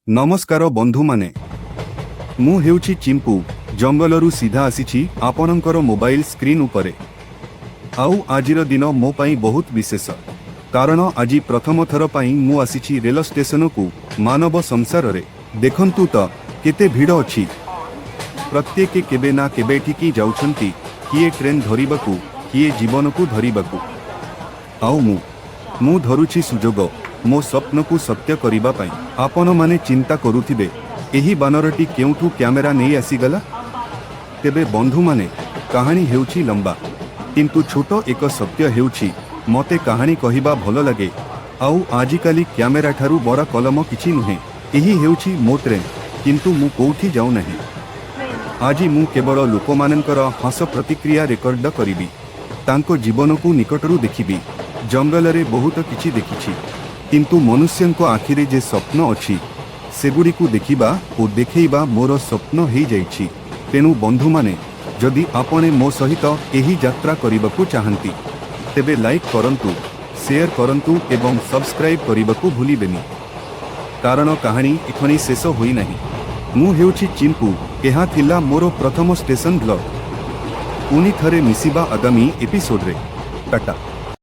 ନମସ୍କାର ବନ୍ଧୁମାନେ, ମୁଁ ହେଉଛି ଚିମ୍ପୁ। ଜଙ୍ଗଲରୁ ସିଧା ଆସିଛି ଆପଣଙ୍କର ମୋବାଇଲ ସ୍କ୍ରିନ୍ ଉପରେ। ଆଉ ଆଜିର ଦିନ ମୋ ପାଇଁ ବହୁତ ବିଶେଷ, କାରଣ ଆଜି ପ୍ରଥମ ଥର ପାଇଁ ମୁଁ ଆସିଛି ରେଳ ଷ୍ଟେସନକୁ ମାନବ ସଂସାରରେ। ଦେଖନ୍ତୁ ତ କେତେ ଭିଡ଼ ଅଛି। ପ୍ରତ୍ୟେକ କେବେ ନା କେବେ ଏଠିକି ଯାଉଛନ୍ତି, କିଏ ଟ୍ରେନ୍ ଧରିବାକୁ, କିଏ ଜୀବନକୁ ଧରିବାକୁ। ଆଉ ମୁଁ ଧରୁଛି ସୁଯୋଗ ମୋ ସ୍ୱପ୍ନକୁ ସତ୍ୟ କରିବା ପାଇଁ। ଆପଣମାନେ ଚିନ୍ତା କରୁଥିବେ, ଏହି ବାନରଟି କେଉଁଠୁ କ୍ୟାମେରା ନେଇ ଆସିଗଲା? ତେବେ ବନ୍ଧୁମାନେ, କାହାଣୀ ହେଉଛି ଲମ୍ବା, କିନ୍ତୁ ଛୋଟ ଏକ ସତ୍ୟ ହେଉଛି, ମୋତେ କାହାଣୀ କହିବା ଭଲ ଲାଗେ। ଆଉ ଆଜିକାଲି କ୍ୟାମେରା ଠାରୁ ବଡ଼ କଲମ କିଛି ନୁହେଁ। ଏହି ହେଉଛି ମୋ ଟ୍ରେନ୍, କିନ୍ତୁ ମୁଁ କୋଉଠି ଯାଉନାହିଁ। ଆଜି ମୁଁ କେବଳ ଲୋକମାନଙ୍କର ହସ ପ୍ରତିକ୍ରିୟା ରେକର୍ଡ କରିବି, ତାଙ୍କ ଜୀବନକୁ ନିକଟରୁ ଦେଖିବି। ଜଙ୍ଗଲରେ ବହୁତ କିଛି ଦେଖିଛି, କିନ୍ତୁ ମନୁଷ୍ୟଙ୍କ ଆଖିରେ ଯେ ସ୍ୱପ୍ନ ଅଛି, ସେଗୁଡ଼ିକୁ ଦେଖିବା ଓ ଦେଖେଇବା ମୋର ସ୍ୱପ୍ନ ହେଇଯାଇଛି। ତେଣୁ ବନ୍ଧୁମାନେ, ଯଦି ଆପଣ ମୋ ସହିତ ଏହି ଯାତ୍ରା କରିବାକୁ ଚାହାନ୍ତି, ତେବେ ଲାଇକ୍ କରନ୍ତୁ, ସେୟାର କରନ୍ତୁ ଏବଂ ସବସ୍କ୍ରାଇବ୍ କରିବାକୁ ଭୁଲିବେନି, କାରଣ କାହାଣୀ ଏଖଣି ଶେଷ ହୋଇନାହିଁ। ମୁଁ ହେଉଛି ଚିମ୍ପୁ। ଏହା ଥିଲା ମୋର ପ୍ରଥମ ଷ୍ଟେସନ ବ୍ଲଗ୍। ପୁଣି ଥରେ ମିଶିବା ଆଗାମୀ ଏପିସୋଡରେ। ଟାଟା।